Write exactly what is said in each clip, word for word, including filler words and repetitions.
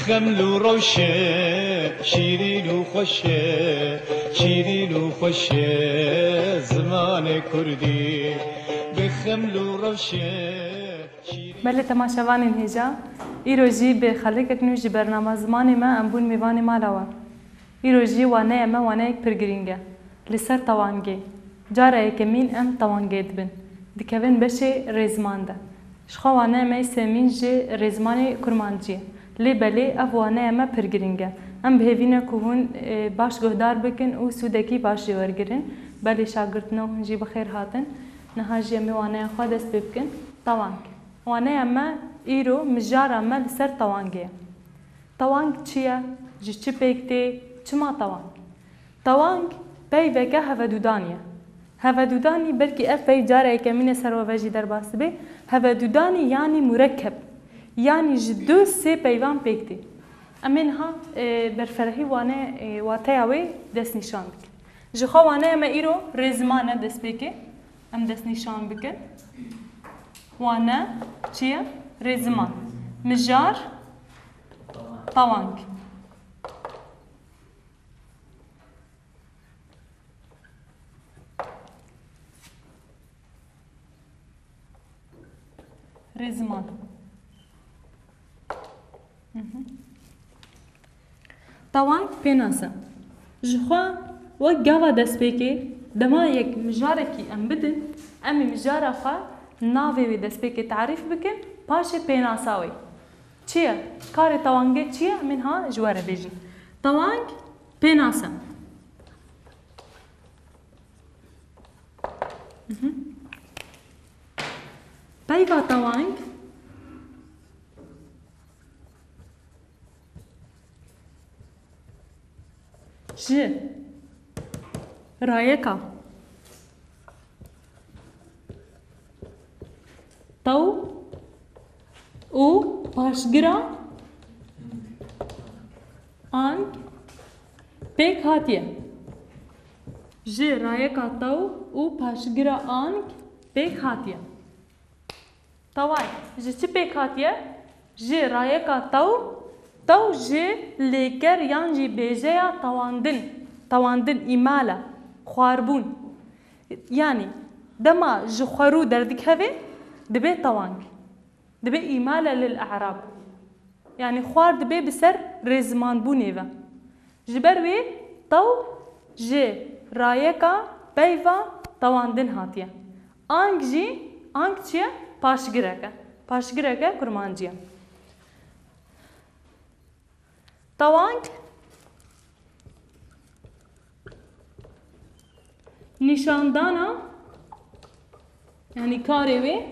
Xeml û rewşe, şîrîn û xweş e, şîrîn û xweş e zimanê kurdî. Bi xeml û rewşe, şîrîn Belê temaşevanên hêja, îro jî bi xelekek nû ji bernama Zimanê Me em bûn mêvanê mala we. Îro jî waneya me waneyek pir girîng e. Li ser tewangê. Cara yekemîn em tewangê dibin. Dikevin beşê rêziman de. Ji xwe waneya me yê sêmîn jî rêzimanê kurmancî ye. Lê belê ev waneya me pir girîng e. Em bi hêvî ne ku hûn, e, baş guhdar bikin û sûdekî baş jê wergirin. Belê şagirtino hûn jî bi xêr hatin. Niha jî em ê waneya xwe dest pê bikin. Tewang. Waneya me îro mijara me li ser tewangê ye. Tewang çi ye? Ji çi pêk tê? Çima tewang? Tewang peyveke hevedûdanî ye. Hevedûdanî belkî ev peyv cara yekemîn e ser we ve jî derbas dibe. Hevedûdanî yanî murekkeb. Yanî ji du sê peyvan pêk tê. Em ê niha, e, berferehî wane, e, wateya wê destnîşan bikin. Ji xwe waneya me îro rêziman e destpêkê. Em destnîşan bikin. Wane çi ye? Rêziman. Mijar, tewang. Rêziman. Mhm. Tewang pênase. Ji xwe wek gava destpêkê, dema yek mijarekî em bidin, em ê mijara xwe navê wê destpêkê tarîf bikin, paşê pênasa wê. Çi ye? Karê tewangê çi ye? Em ê niha ji we re bêjin. Tewang pênase. Mhm. Peyva tewang ji rayeka tew û paşgira ang pêk hatiye. Ji rayeka tew û paşgira ang pêk hatiye. Teway, ji çi pêk hatiye? Ji rayeka tew, tew ji lêker yan jî bêjeya tewandin, tewandin, îmale, xwarbûn. Yanî, dema ji xwerû derdikeve, dibe tewang. Dibe îmale lil e'rab. Yanî xwar dibe bi ser rêzimanbûnê ve. Ji ber wê tew ji rayeka peyva tewandin hatiye. Ang jî, ang çi ye? Paşgirek e. Paşgireke kurmancî ye. Tewang nîşandana, yanî karê wê,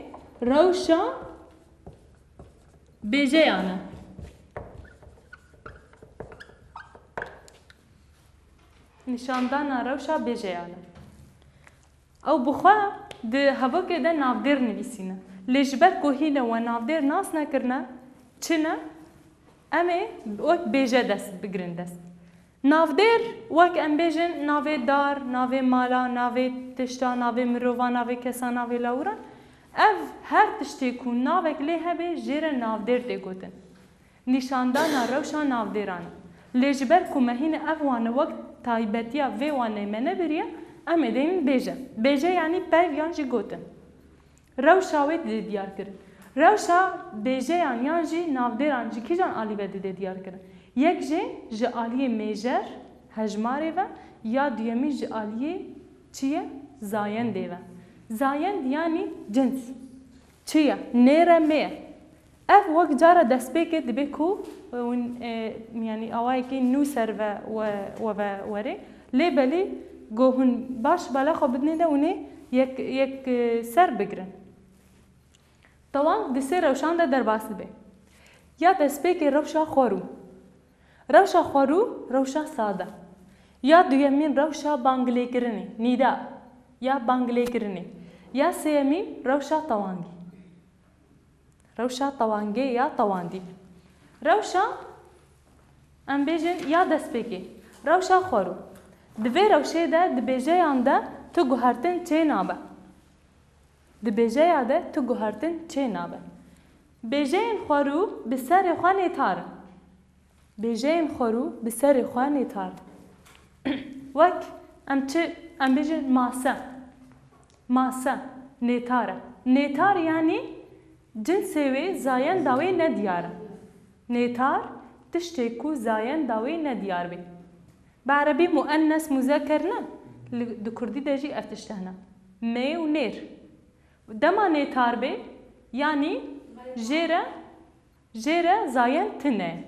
rewşa bêjeyan e. Nîşandana rewşa bêjeyan e. Ew bi xwe di hevokê de navdêr nivîsîne. Lê ji ber ku hîne we navdêr nas nekirine, çi ne? Em ê wek bêje dest bigirin dest. Navdêr, wek em bêjin, navê dar, navê mala, navê tişta, navê mirova, navê kesa, navê lawiran. Ev her tiştê ku navek lê hebe, jê re navdêr tê gotin. Nîşandana rewşa navdêran e. Lê ji ber ku me hîne ev wane wek taybetiya vê waneyê me nebiriye, em ê deynin bêje. Bêje yanî peyv yan jî gotin. Rewşa wê dide diyar kirin. Rewşa bêjeyan yan jî navdêran ji kîjan alî ve dide diyar kirin? Yek jê ji aliyê mêjer, hejmarê ve, ya duyemîn ji aliyê çi ye? Zayendê ve. Zayend yanî cins. Çi ye? Nêre mê ye. Ev wek cara destpêkê dibe ku hûn, e, yanî awayekî nû ser ve we, we ve werê. Lê belê ku hûn baş bala xwe bidinê de hûn ê yek, yek, e, ser bigirin. Tewang di sê rewşan de derbas dibe. Ya destpêkê rewşa xwerû. Rewşa xwerû, rewşa sade. Ya duyemîn rewşa banglêkirinê, nîda, ya banglêkirinê. Ya sêyemîn rewşa tewangî. Rewşa tewangê ya tewandî. Rewşa, em bêjin, ya destpêkê. Rewşa xwerû. Di vê rewşê de di bêjeyan de tu guhertin çê nabe. Di bêjeya de tu guhertin çê nabe. Bêjeyên xwerû bi serê xwe nêtar in. Bêjeyên xwerû bi serê xwe nêtar in. Wek em çi, em bêjin mase. Mase, nêtar e. Nêtar yanî cinsê wê, zayenda wê nediyar e. Nêtar, tiştê ku zayenda wê nediyar bê. Bi erebî muennes muzeker ne, li, di kurdî de jî ev tişt hene. Mê û nêr. Dema nêtar bê, yanî jê re, jê re zayend tune.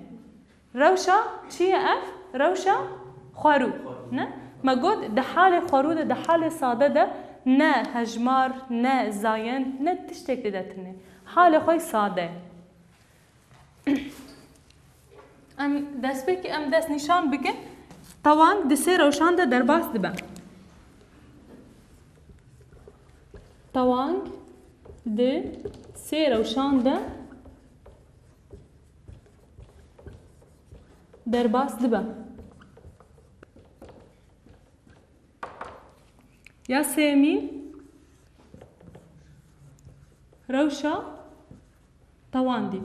Rewşa çi ye ev? Rewşa xwerû. Ne? Me got, di halê xwerû de, di halê sade de ne hejmar, ne zayend, ne tiştek tê de tune. Halê xwe sade. Em destpêkê em dest nîşan bikin. Tewang di sê rewşan de derbas dibe. Tewang di sê rewşan de derbas dibe. Ya sêyemîn, rewşa tewandî.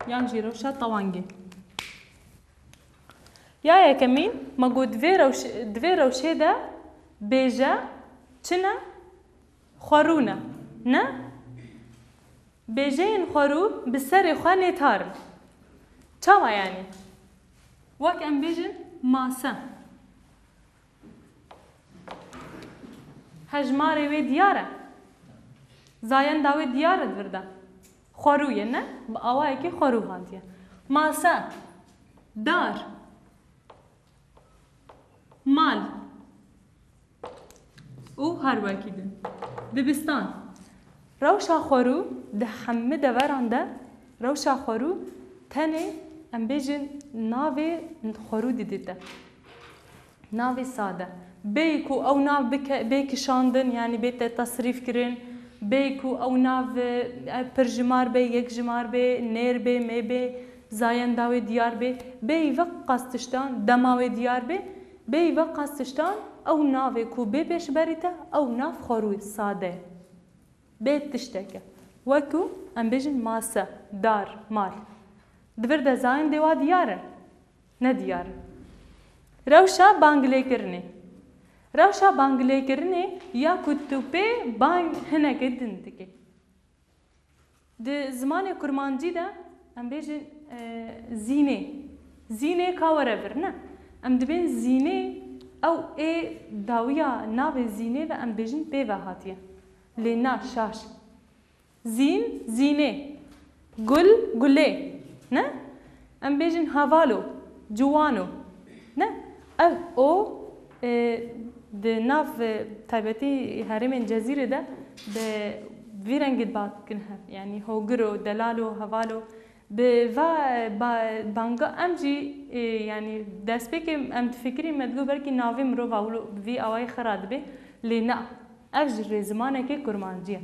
Yan jî rewşa tewangê. Ya yekemîn, me got, di vê rewş-, di vê rewşê de bêje çi ne? Xwerû ne. Ne? Bêjeyên xwerû bi serê xwe nêtar in. Çawa yanî? Wek em bêjin mase. Hejmarê wê diyar e. Zayenda wê diyar e di vir de. Xwerû ye, ne? Bi awayekî xwerû hatiye. Mase, dar, mal û her wekî din. Dibistan. Rewşa xwerû di hemî deveran de, rewşa xwerû tenê, em bêjin, navê xwerû didîte. Navê sade. Bêyî ku ew nav bike, bê kişandin, yanî bête tesrîf kirin, bêyî ku ew nav, e, pirjimar bê, yekjimar bê, nêr bê, mê bê, zayenda wê diyar bê, bêyî veqas tiştan, dema wê diyar bê, bêyî veqas tiştan, ew navê ku bê pêşberî te, ew nav xwerû sade. Bê tişteke. Wekû em bêjin mase, dar, mal. Di vir de zayendê wa diyar in? Ne diyar in. Rewşa bangilêkirinê. Rewşa bangilêkirinê ya ku tu pê bang hinekê din dikî. Di zimanê kurmancî de em bêjin, e, zînê. Zînê ka were vir, ne? Em dibên zînê, ew ê dawiya navê zînê ve em bêjin pê ve hatiye. Lê na, şaş. Zîn, zînê. Gul, gulê. Ne? Em bêjin havalo, ciwano. Ne? Ev o, e, di nav, e, taybetî herêmên Cezîrê de bi vî rengî dibat dikin hev. Yanî hogiro, delalo, havalo. Bi va, e, ba-, banga em jî, e, yanî destpêkê em difikirîn me digo belkî navê mirova wilo bi vî awayî xira dibe. Lê na. Ev ji rêzimanekê kurmancî ye.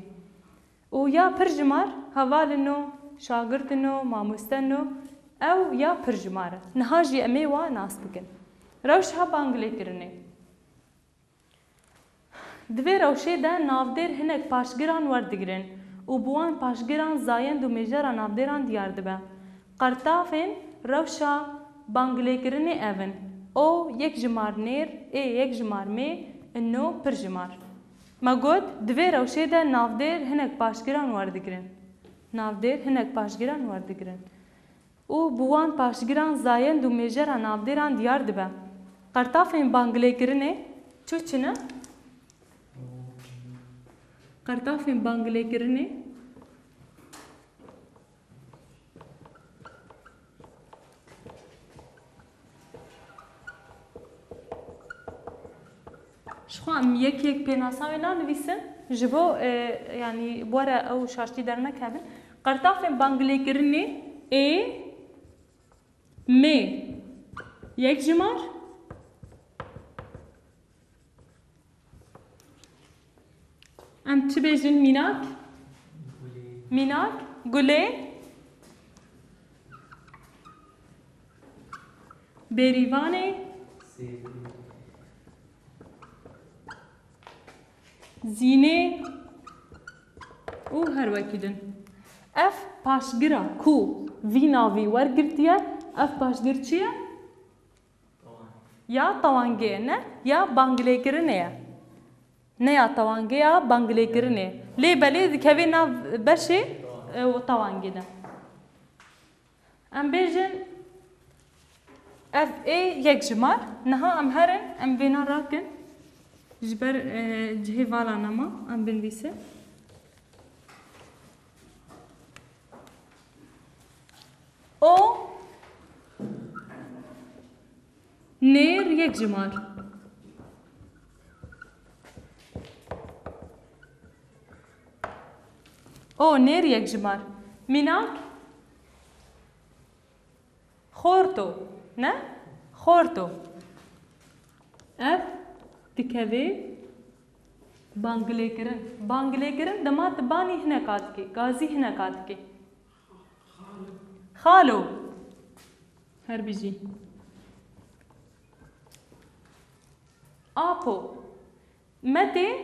Û ya pirjimar, heval in o, şagirt in o, mamoste in o, ew ya pirjimar e. Niha jî em ê wa nas bikin. Rewşa bangilêkirinê. Di vê rewşê de navdêr hinek paşgiran werdigirin û bi wan paşgiran zayend û mêjera navdêran diyar dibe. Qertafên rewşa bangilêkirinê ev in: o yek jimar nêr, ê yek jimar mê, ino pir jimar. Me got, di vê rewşê de navdêr hinek paşgiran werdigirin. Navdêr hinek paşgiran werdigirin. Û bi wan paşgiran zayend û mêjera navdêran diyar dibe. Qertafên bangilêkirinê çi çi ne? Qertafên bangilêkirinê. Ji xwe em yek yek pênasa wê nanivîsin, ji bo, e, yanî bi we re ew şaştî dernekevin. Qertafên bangilêkirinê ê, mê, yek jimar. Em çi bêjin mînak? Mînak, gulê, bêrîvanê, zînê û her wekî din. Ev paşgira ku vî navî wergirtiye, ev paşgir çi ye? Ya tewangê ye, ne ya banglêkirinê ye. Ne ya tewangê ya banglêkirinê. Lê belê dikeve nav beşê, e, û tewangê de. Em bêjin ev ê yek jimar. Niha em herin, em vêna rakin. Ji ber, e, cihê vala nema, em binivîsin. O nêr yek jimar. O nêr yek jimar. Mînak? Xorto. Ne? Xorto. Ev dikeve banglêkirin. Banglêkirin dema tu banî hineka dikê, gazî hineka dikê. Xalo. Her bijî. Apo. Metê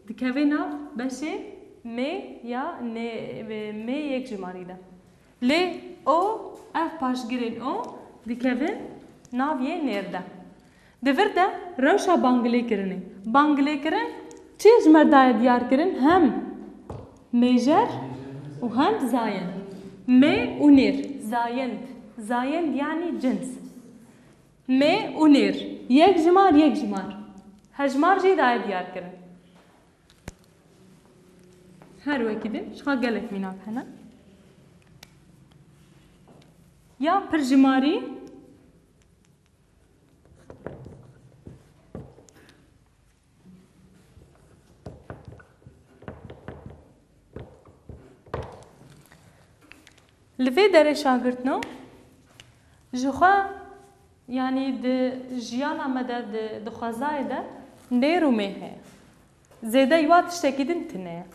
dikeve nav beşê mê ya nê-, mê yek jimarî de. Lê o, ev paşgirên o dikevin nav yê nêr de. Di vir de rewşa banglêkirinê. Banglêkirin çi ji me daye diyar kirin? Hem mêjer û hem zayend. Mê û nêr. Zayend. Zayend yanî cins. Mê û nêr. Yek jimar, yek jimar. Hejmar jî daye diyar kirin. Her wekî din, ji xwe gelek mînak hene. Ya pir jimarî. Li vê derê şagirtno ji xwe, yanî di jiyana me de, di, di xwezayê de nêr û mê heye. Zêde wa tiştekî din tune ye.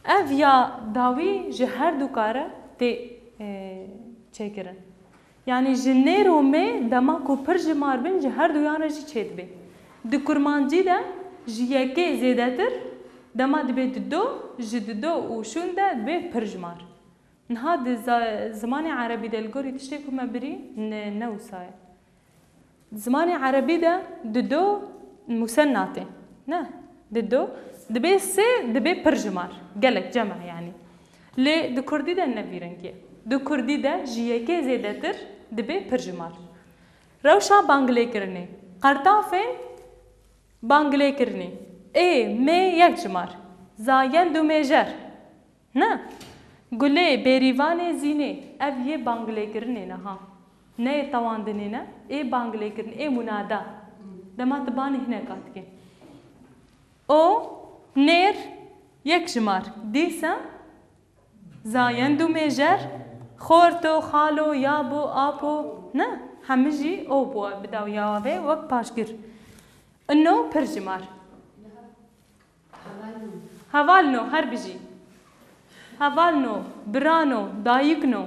Ev ya dawî ji her du kare tê, e, çêkirin. Yanî ji nêr û mê dema ku pir jimar bin ji her duyan re jî çêdibe. Di kurmancî de ji yekê zêdetir dema dibe dido, ji dido û şûn de dibe pir jimar. Niha di za-, zimanê erebî de li gorî tiştê ku me birî ne, ne wisa ye. Di zimanê erebî de dido musenna tê. Ne? Dido. Dibe sê, dibe pir jimar. Gelek cem e yanî. Lê di kurdî de ne vî rengî ye. Di kurdî de ji yekê zêdetir dibe pir jimar. Rewşa banglêkirinê. Qertafên banglêkirinê. Ê, mê yek jimar. Zayend û mêjer. Ne? Gulê, bêrîvanê, zînê. Ev yê banglêkirinê ne ha. Ne yê tewandinê ne, ê banglêkirin, ê munada. Dema tu banî hineka dikê. O, nêr, yek jimar. Dîsa zayend û mêjer, xorto, xalo, yabo, apo, ne? Hemî jî o bû bi dawiya wê wek paşgir. Ino pir jimar. Hevalno, her bijî. Hevalno, birano, dayikno.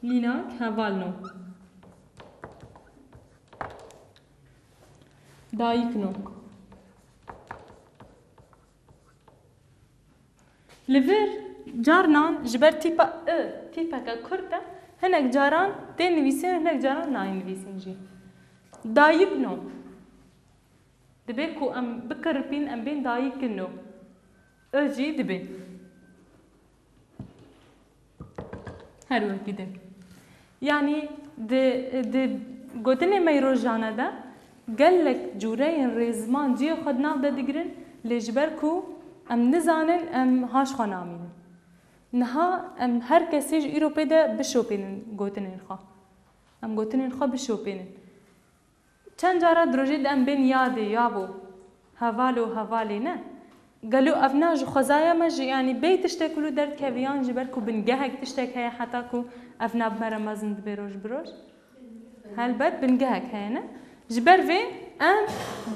Mînak, hevalno. Dayikno. Li vir carnan ji ber tîpa I, tîpeke kurt e, hinek caran tê nivîsîn, hinek caran nayê nivîsîn jî. Dayikno. Dibe ku em bikiripîn, em bên dayikino. I jî dibe. Her wekî din. Yanî di, di gotinê me yê rojane de gelek cûreyên rêziman cihê xwe di nav de digirin, lê ji ber ku em nizanin, em ha ji xwe namînin. Niha em her kesê ji îro pê de bişopînin gotinên xwe. Em gotinên xwe bişopînin. Çend cara di rojê de em bên yadê, yabo, hevalo, hevalê ne? Gelo ev na ji xwezaya me jî, yanî bêyî tiştek ku li derdikeve yan ji ber ku bingehek tiştek heye heta ku ev na bi me re mezin dibe roj bi roj? Helbet bingehek heye ne? Ji ber vê em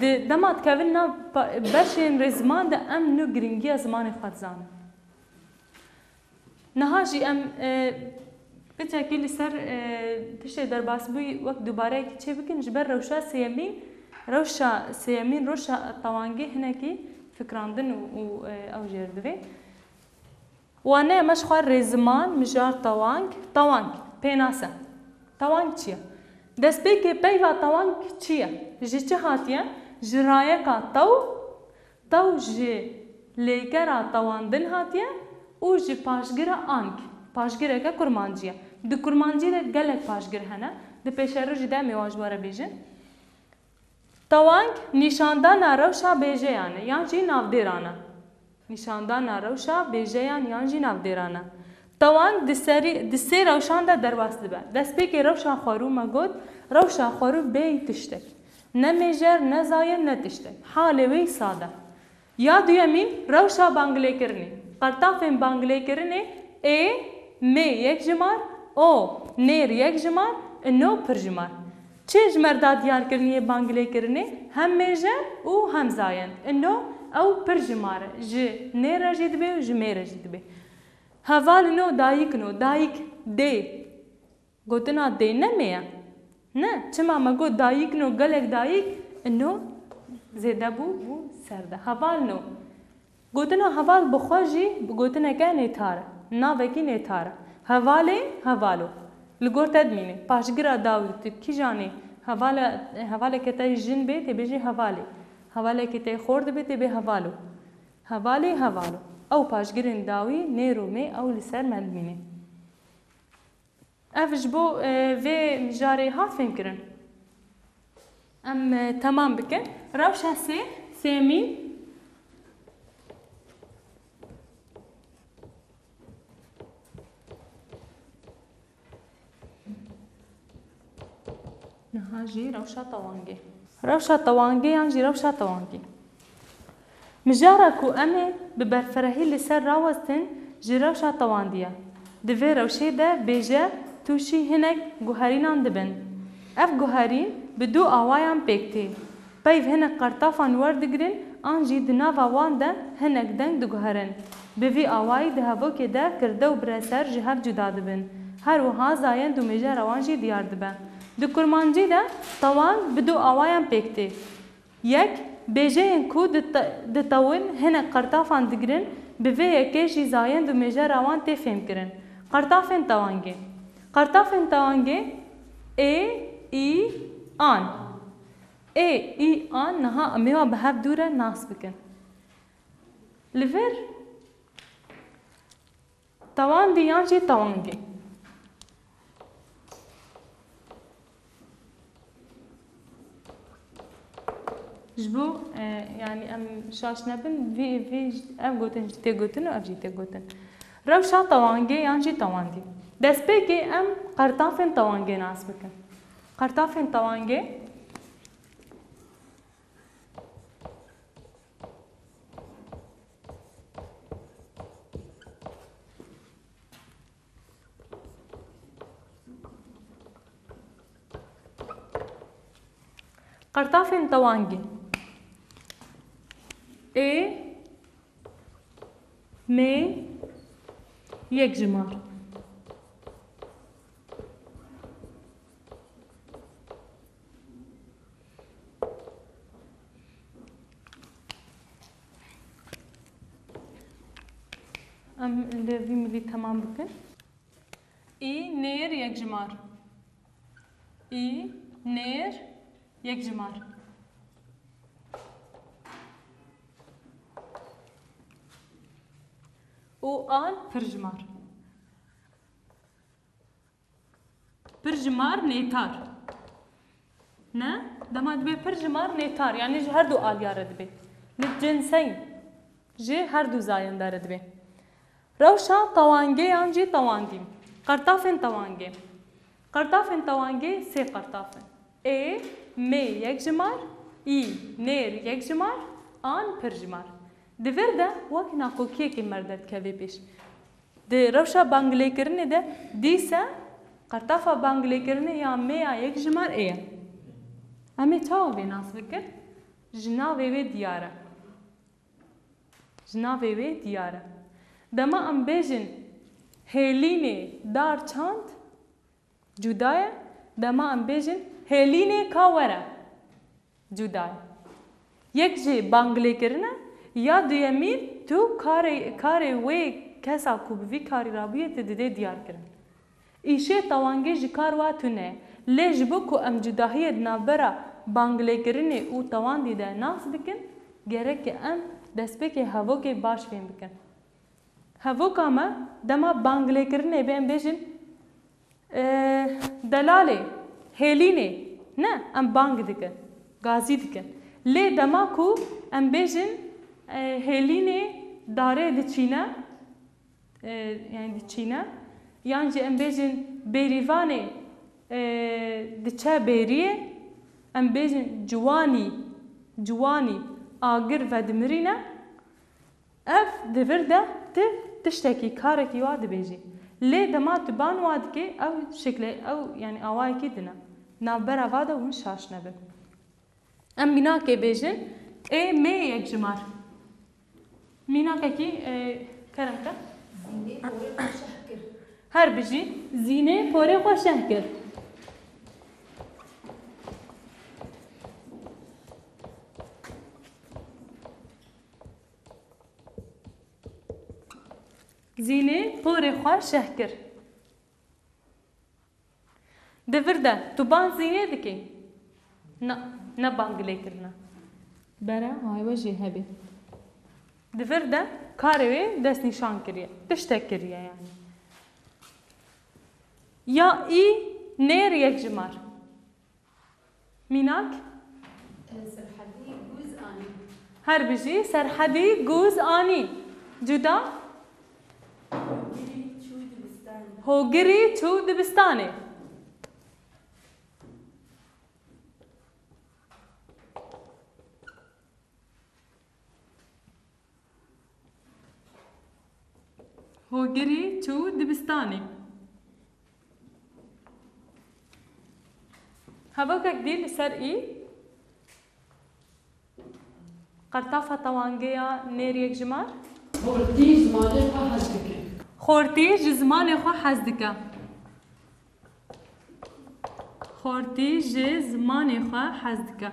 di dema dikevin nav pa-, beşên rêziman de em nû giringiya zimanê xwe dizanin. Niha jî em, e, piçekî li ser, e, tiştê derbasbûyî wek dubareyekî çê bikin, ji ber rewşa sêyemîn, rewşa sêyemîn, rewşa tewangê hinekî fikrandin û, û, e, ew jêr divê. Wane me ji xwe rêziman, mijar tewang, tewang, pênase. Tewang çi ye? Destpêkê peyva tewang çi ye? Ji çi hatiye? Ji rayeka tew, tew ji lêkera tewandin hatiye û ji paşgira ang. Paşgireke kurmancî ye. Di kurmancî de gelek paşgir hene. Di pêşerojî de em ê wan ji we re bêjin. Tewang nîşandana rewşa bêjeyan e yan jî navdêran e. Nîşandana rewşa bêjeyan yan jî navdêran e. Tewang di serî, di sê rewşan de derbas dibe. Destpêkê rewşa xwerû me got, rewşa xwerû bêyî tiştek. Ne mêjer, ne zayend, ne tiştek. Halê wê sade. Ya duyemîn, rewşa bangilêkirinê. Qertafên bangilêkirinê ê, mê yek jimar, o, nêr yek jimar, ino pir jimar. Çi ji me re da diyarkiriniyê bangilêkirinê hem mêje û hem zayend. Ino ew pir jimar e. Ji nêr re jî dibe û ji mê re jî dibe. Heval ino, dayik ino, dayik dê. Gotina dê ne mê ye? Ne, çima me got dayik no, gelek dayik, ino zêde bû, bû ser de. Heval no. Gotina heval bi xwe jî bi gotineke nêtar e, navekî nêtar e. Hevalê, hevalo. Li gor te dimîne. Paşgira dawî tu kîjan ê? Hevala, hevaleke te jin bê, tê bêjî hevalê. Hevalekê te xort bê, tê bê hevalo. Hevalê, hevalo. Ew paşgirên dawî nêr û mê ew li ser me dimîne. Ev ji bo, e, vê mijarê hat fêmkirin. Em, e, temam bikin. Rewşa sê, sêmîn. Niha jî rewşa tewangê. Rewşa tewangê yan jî rewşa tewangê. Mijara ku em ê bi berfirehî li ser rawestin ji rewşa tewandî ye. Di vê rewşê de bêje tûşî hinek guherînan dibin. Ev guherîn bi du awayan pêk tê. Peyv hinek qertafan werdigirin an jî di nava wan de hinek deng diguherin. Bi vî awayî di hevokê de kirde û bireser ji hev cuda dibin. Her wiha zayend û mêjera wan jî diyar dibe. Di kurmancî de tewang bi du awayan pêk tê. Yek, bêjeyên ku di te-, ditewin hinek qertafan digirin, bi vê yekê jî zayend û mêjera wan tê fêmkirin. Qertafên tewangê. Qertafên tewangê ê, î, an. Ê, î, an niha em ê wan bi hev dû re nas bikin. Li vir tewandî yan jî tewangê. Ji bo, e, yanî em şaş nebin, vî, vî, ev gotin jî tê gotin û ev jî tê gotin. Rewşa tewangê yan jî tewandî. Destpêkê em qertafên tewangê nas bikin. Qertafên tewangê. Qertafên tewangê. Ê, mê, yek jimar. Em li vî milî temam bikin. Î, nêr, yek jimar. Î, nêr, yek jimar. Û an pir jimar. Pir jimar nêtar. Ne? Dema dibê pir jimar nêtar, yanî ji her du aliya re dibê. Li cinseyn, ji her du zayenda re dibê. Rewşa tewangê yan jî tewandî. Qertafên tewangê. Qertafên tewangê sê qertaf in. Ê, mê yek jimar, î, nêr yek jimar, an pir jimar. Di vir de wek nakokiyekê me re derdikeve pêş. Di rewşa bangilêkirinê de dîse qertafa bangilêkirinê ya mê ya yek jimar ê ye. Em ê çawa vê nas bikin? Ji navê wê diyar e. Ji navê wê diyar e. Dema em bêjin hêlînê dar çand, cuda ye. Dema em bêjin hêlînê ka were, cuda ye. Yek jê bangilêkirin e, ya duyemîn tu karê, karê wê kesa ku bi vî karî rabûye tu didê diyar kirin. Îşê tewangê ji kar wa tune ye, lê ji bo ku em cudahiyê di navbera banglêkirinê û tewandî de nas bikin, gerek em destpêkê hevokê baş fêm bikin. Hevoka me dema banglêkirinê bê em bêjin, e, delalê, hêlînê, ne, em bang dikin, gazî dikin. Lê dema ku em bêjin, e, hêlînê darê diçîne, e, yani diçîne, yan jî em bêjin bêrîvanê, e, diçe bêriyê, em bêjin ciwanî, ciwanî agir vedimirîne, ev di vir de tu tiştekî, karekî wa dibêjî. Lê dema tu ban wa dikê, ew şikle, ew, yani awayekî din e. Navbera va de hûn şaş nebin. Em mînakê bêjin, ê mê yekjimar. Mînakekî, e, kerem ke. Zînê porê xwe şeh kir. Her bijî, Zînê porê xwe şeh kir. Zînê porê xwe şeh kir. Di vir de tu bang Zînê dikî? Na, ne bang lê kirine. Bere, hay we jê hebê. Di vir de karê wê destnîşan kiriye. Tiştek kiriye yani. Ya î nêr yekjimar. Mînak? Serhedî gûz anî. Her bijî, Serhedî gûz anî. Cuda? Hogirî çû dibistanê. Hogirî çû dibistanê. Hogirî çû dibistanê. Hevokek dî li ser î. Qertafa tewangê ya nêr yekjimar. Xortî ji zimanê xwe hez dike. Xortî ji zimanê xwe hez dike. Xortî ji zimanê xwe hez dike.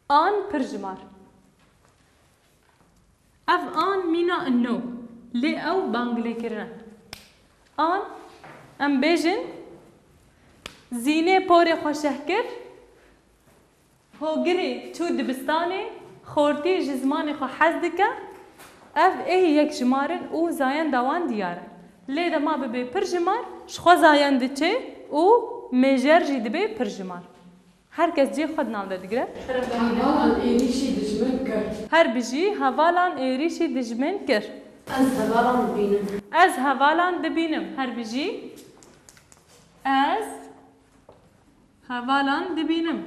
An pirjimar. Ev an mîna inno, lê ew banglêkirin e. An, em bêjin, Zînê porê xwe şeh kir, Hogirê çû dibistanê, xortî ji zimanê xwe hez dike. Ev ê yekjimar in û zayenda wan diyar e. Lê dema bibe pirjimar, ji xwe zayend diçe û mêjer jî dibe pirjimar. Her kes cihê xwe di nav de digire. Hevalan êrîşî dijmin kir. Her bijî, hevalan êrîşî dijmin kir. Ez hevalan dibînim. Ez hevalan dibînim. Her bijî, ez hevalan dibînim.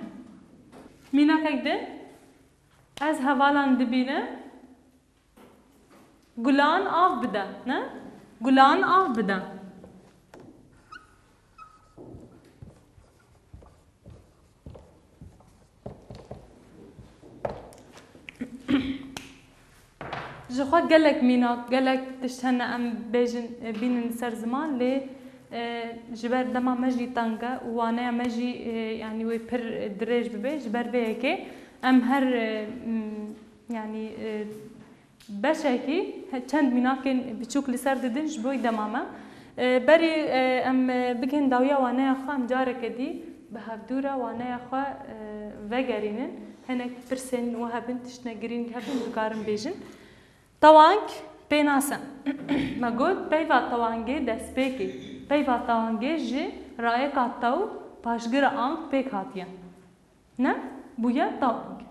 Mînakek din. Ez hevalan dibînim. Gulan av bide, ne? Gulan av bide. Ji xwe gelek mînak, gelek tişt hene em bêjin, e, bînin ser ziman, lê, e, ji ber dema me jî teng e û waneya me jî, e, yanî wê pir dirêj bibe, ji ber vê yekê em her, e, m, yanî, e, beşekî he-, çend mînakên biçûk li ser didin ji bo dema me. E, berî, e, em, e, bigihên dawiya waneya xwe, em careke dî bi hevdû re waneya xwe, e, vegerînin. Hinek pirsên we hebin, tiştine girîng hebin, dikarin bêjin. Tewang pênase. Me got peyva tewangê destpêkê. Peyva tewangê ji rayeka tew, paşgira ang pêk hatiye. Ne? Bûye tewang.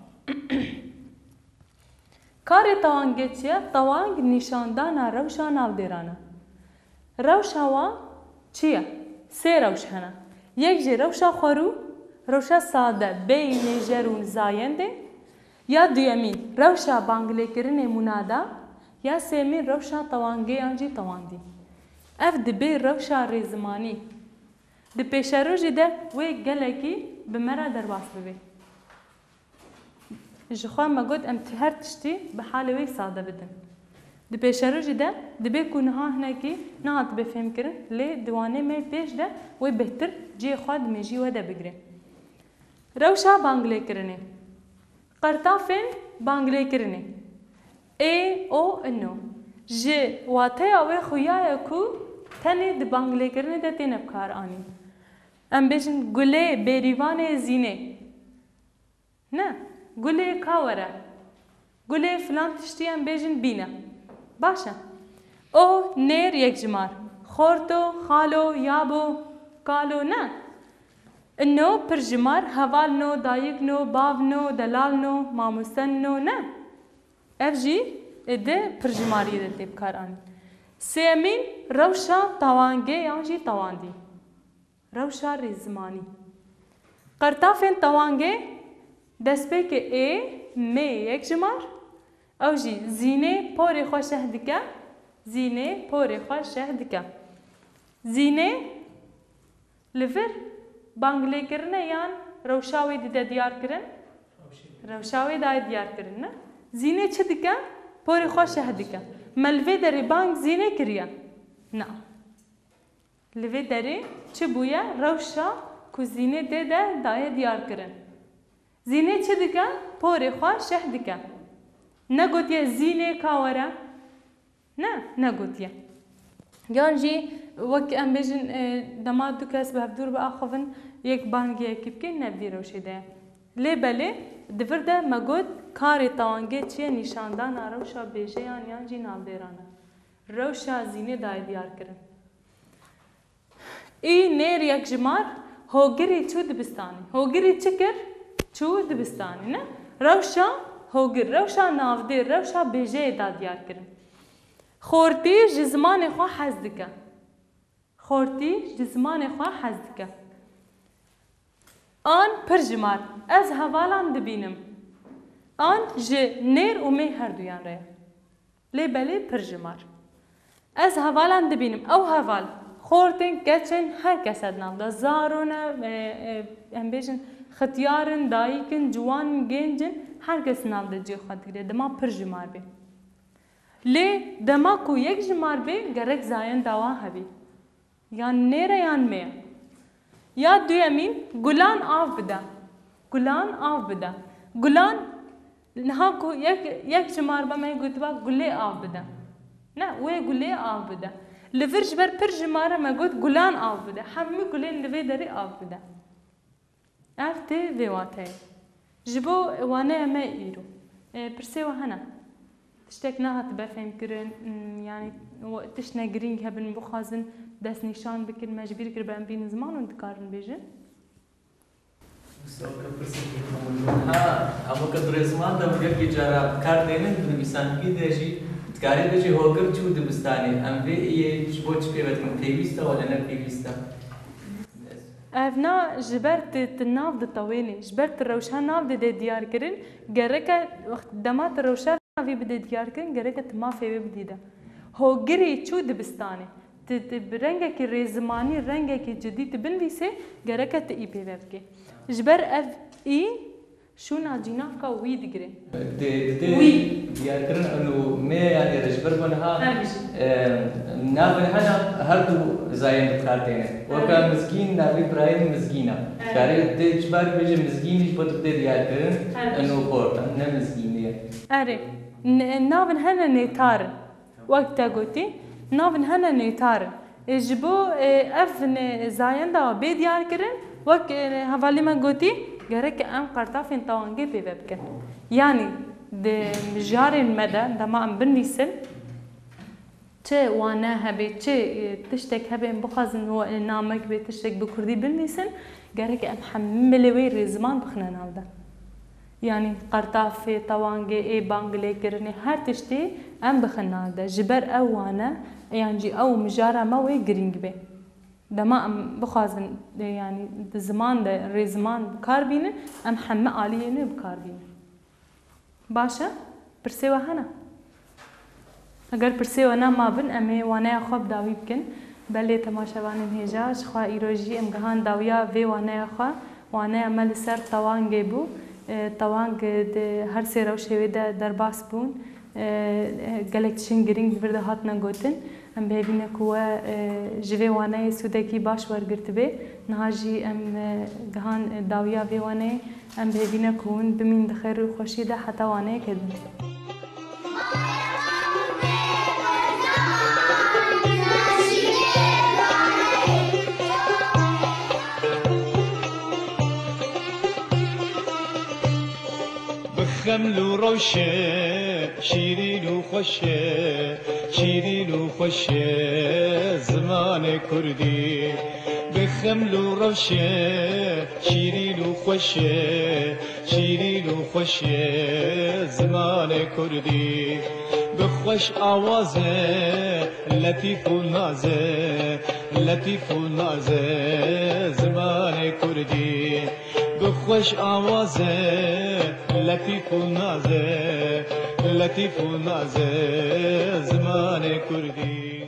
Karê tewangê çi ye? Tewang nîşandana rewşa navdêran e. Rewşa wan çi ye? Sê rewş hene. Yek jî rewşa xwerû, rewşa sade bê mêjer û zayendê, ya duyemîn rewşa banglêkirinê munada, ya sêmîn rewşa tewangê yan jî tewandî. Ev dibê rewşa rêzimanî di pêşerojê de wê gelekî bi me re derbas bibe. Ji xwe me got em ti-, her tiştî bi halê wê sade bidin. Di pêşerojê de dibê ku niha hinekî nehatibe fêmkirin, lê di wanê me pêş de wê bêhtir cihê xwe di mêjî we de bigire. Rewşa banglêkirinê. Qertafên banglêkirinê. Ê, o, ino. Ji wateya wê xuya ye ku tenê di banglêkirinê de têne bikaranîn. Em bêjin gulê bêrîvanê zînê. Ne, gulê ka were. Gulê filan tiştî em bêjin bîne. Baş e. O, nêr yekjimar. Xorto, xalo, yabo, kalo ne. Ino pirjimar, heval no, dayik no, bav no, delal no, mamoste no ne. Ev jî ê di pirjimariyê de tê bikaranîn. Sêyemîn rewşa tawangê yan jî tawandî. Rewşa rêzimanî. Qertafên tawangê destpêkê ê, mê yekjimar, ew jî zînê porê xwe şeh dike, zînê porê xwe şeh dike. Zînê li vir banglêkirine yan rewşa wê dide diyar kirin? Rewşa wê daye diyar kirin, ne? Zînê çi dike? Porê xwe şeh dike. Me li vê derê bang zînê kiriye? Na. Li vê derê çi bûye? Rewşa ku zînê tê de daye diyar kirin. Zînê çi dike? Porê xwe şeh dike. Negotiye zînê ka were? Ne, negotiye. Yan jî wek em bêjin, e, dema du kes bi hevdûr biaxivin, yek bangiyekî bike, ne vî rewşê de ye. Lê belê, di vir de me got, karê tawangê çi ye? Nîşandana rewşa bêjeyan yan jî navdêran e. Rewşa zînê daye diyar kirin. Î nêr yekjimar, hogirî çû dibistanê. Hogirî çi kir? Çû dibistanê, ne? Rewşa hogir, rewşa navdêr, rewşa bêjeyê da diyar kirin. Xortî ji zimanê xwe hez dike. Xortî ji zimanê xwe hez dike. An pirjimar, ez hevalan dibînim. An ji nêr û mê herduyan re ye. Lê belê pirjimar. Ez hevalan dibînim. Ew heval, xortên, keçên, her kes e di nav de. Zaro ne, e, e, em bêjin, xityar in, dayik in, ciwan in, gênc in, her kes di nav de cihê xwe digire. Dema pirjimar bê. Lê dema ku yekjimar bê, gerek zayenda wan hebî. Yan nêr e yan mê ye. Ya duyemîn, gulan av bide. Gulan av bide. Gulan, niha ku yek, yekjimar be me gotiba gulê av bide. Ne, wê gulê av bide. Li vir ji ber pirjimar e me got gulan av bide. Hemû gulên li vê derê av bide. Ev tê vê wateyê. Ji bo waneya me îro, e, pirsê we hene? Tiştek nehatibe fêmkirin, m, yanî, we-, tiştine girîng hebin, bixwazin destnîşan bikin, me ji bîr kiribe, em bînin ziman û dikarin bêjin? Ha, hemû ke di rêziman de gelkî cara bi kar tênin, di nivîsandikî de jî dikarî bêjî hogir çû dibistanê. Em vê yê ji bo çi pê ve dikin? Pêwîst e wele ne pêwîst e? Ev na ji ber tu, tu nav ditewênî, ji ber tu rewşa nav dide diyar kirin, gereke wext dema tu rewşa navî bide diyar kirin, gereke tu mafê wê bidî de. Hogirî çû dibistanê. Tu, tu bi rengekî rêzimanî, rengekî cidî tu binivîsê, gereke tu î pê ve bikê. Ji ber ev î şûna cînavka wî digire. Di, di, di Wî. Diyarkirin û me, yanî, ji ber ku niha, Her bijî. e, navên hene her du zayên bi kar têne. Weke Her. Mizgîn, navê birayên Mizgîn e. Her. Karê dê çi bar bêje Mizgîn ji bo tu bidê diyarkirin, Her. Û xortan, ne Mizgînê ye. Erê, n-, navên hene nêtar in. Wek te gotî, navên hene nêtar in. Ê, ji bo, ê, ev ne-, zayenda bê diyar kirin, wek, ê, hevalê me gotî, gerek em qertafên tawangê pê ve bikin. Yanî, di mijarên me de, dema em binivîsin, çi wane hebe, çi, ê, tiştek hebe, em bixwazin we, ê, namek bê, tiştek bi kurdî binivîsin, gerek em hemilê wê rêziman bixine nav de. Yanî qertafê, tewangê, ê bang lêkirinê, her tiştî em bixin nav de. Ji ber ew wane, yan jî ew mijara me wê girîng bê. Dema em bixwazin, e, yanî di ziman de rêziman bi kar bînin, em heme aliyên wê bi kar bînin. Baş e? Pirsê we hene? Eger pirsê we nema bin, em ê waneya xwe bi dawî bikin. Belê temaşevanên hêja, ji xwe îro jî em gihan dawiya vê waneya xwe. Waneya me li ser tewangê bû. E, tewang di her sê rewşê wê de derbas bûn. E, gelek tiştên girîng di vir de hatine gotin. Em bi hêvî ne ku we, e, ji vê waneyê sûdekî baş wergirtibê. Niha jî em, e, gihan, e, dawiya vê waneyê. Em bi hêvî ne ku hûn bimîn di xêr û xweşiyê de heta waneyeke din. Bi xeml û rewşe, şîrîn û xweş e, şîrîn û xweş e zimanê kurdî. Bi xeml û rewşe, şîrîn û xweş e, şîrîn û xweş e zimanê kurdî. Bi xweş awaz e, letîf û naz e, letîf û naz e zimanê kurdî. Bi xweş awaz e, letîf û naz e, letîf û naz e zimanê kurdî.